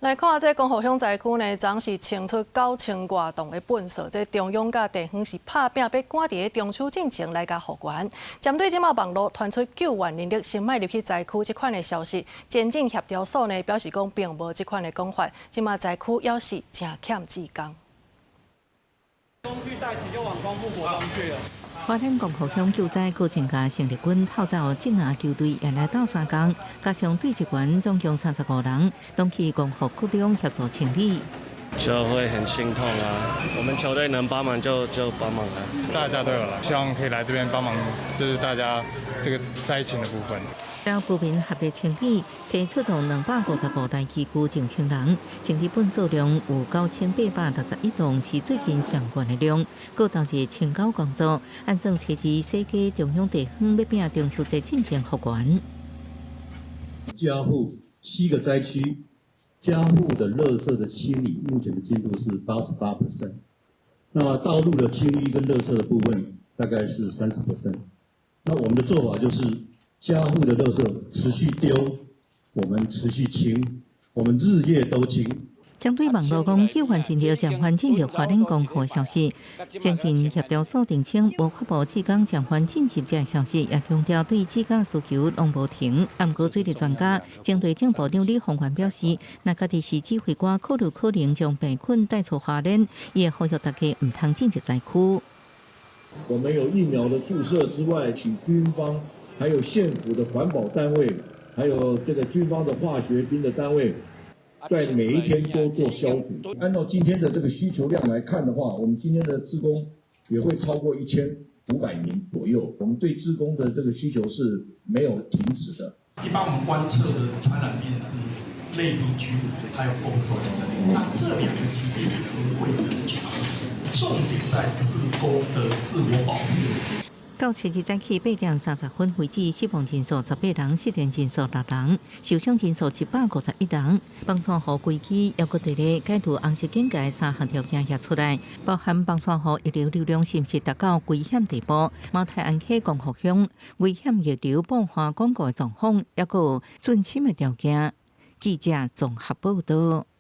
來看這光復鄉災區呢，昨是清出9000外棟的糞埽，這中央佮地方是拍拚，欲趕佇咧中秋進前來共復原。針對這馬網路傳出救援人力先莫入去災區這款的消息，前進協調所呢表示講並無這款的講法。這馬災區猶是誠欠志工。工具帶齊就往光復國中去了。花蓮光復鄉救災過程共生力軍透早鎮壓球隊也來鬥相共，加上隊職員總共35人，攏去光復國中協助清理。就會很心痛啊！我們球隊能幫忙就幫忙了。大家都有來，希望可以來這邊幫忙，就是大家這個災情的部分。到居民合力清理，先出動255台機具近千人，清理糞埽量有9861棟，是最近上懸的量。閣投入清溝工作，按算初二世界中央地方欲拚中秋節進前復原。加護七個災區，家戶的垃圾的清理，目前的進度是88%。那道路的清淤跟垃圾的部分，大概是30%。那我們的做法就是，家戶的垃圾持續丟，我們持續清，我們日夜都清。針對網路講救援人力暫緩進入花蓮光復消息，前進協調所澄清無發布志工暫緩進入這个消息，也強調對志工需求攏無停。毋過水利專家前內政部長李鴻源表示，若家己是指揮官，考慮可能將病菌帶出花蓮，伊會呼籲大家毋通進入災區。我們有疫苗的注射之外，請軍方，還有縣府的環保單位，還有這個軍方的化學兵的單位，在每一天都做消毒。按照今天的這個需求量來看的話，我們今天的志工也會超過1500名左右。我們對志工的這個需求是沒有停止的。一般我們觀測的傳染病是類鼻疽，還有瘋癲，那這兩個疾病是不會人傳，重點在志工的自我保護。到初二早起8點30分為止，死亡人數18人，失聯人數六人，受傷人數151人。枋山湖規區猶閣佇咧解除紅色警戒三項條件也出來，包含枋山湖溢流流量是毋是達到危險地步？馬太鞍溪光復鄉危險溢流布花廣告的狀況，猶閣有準審的條件。記者綜合報道。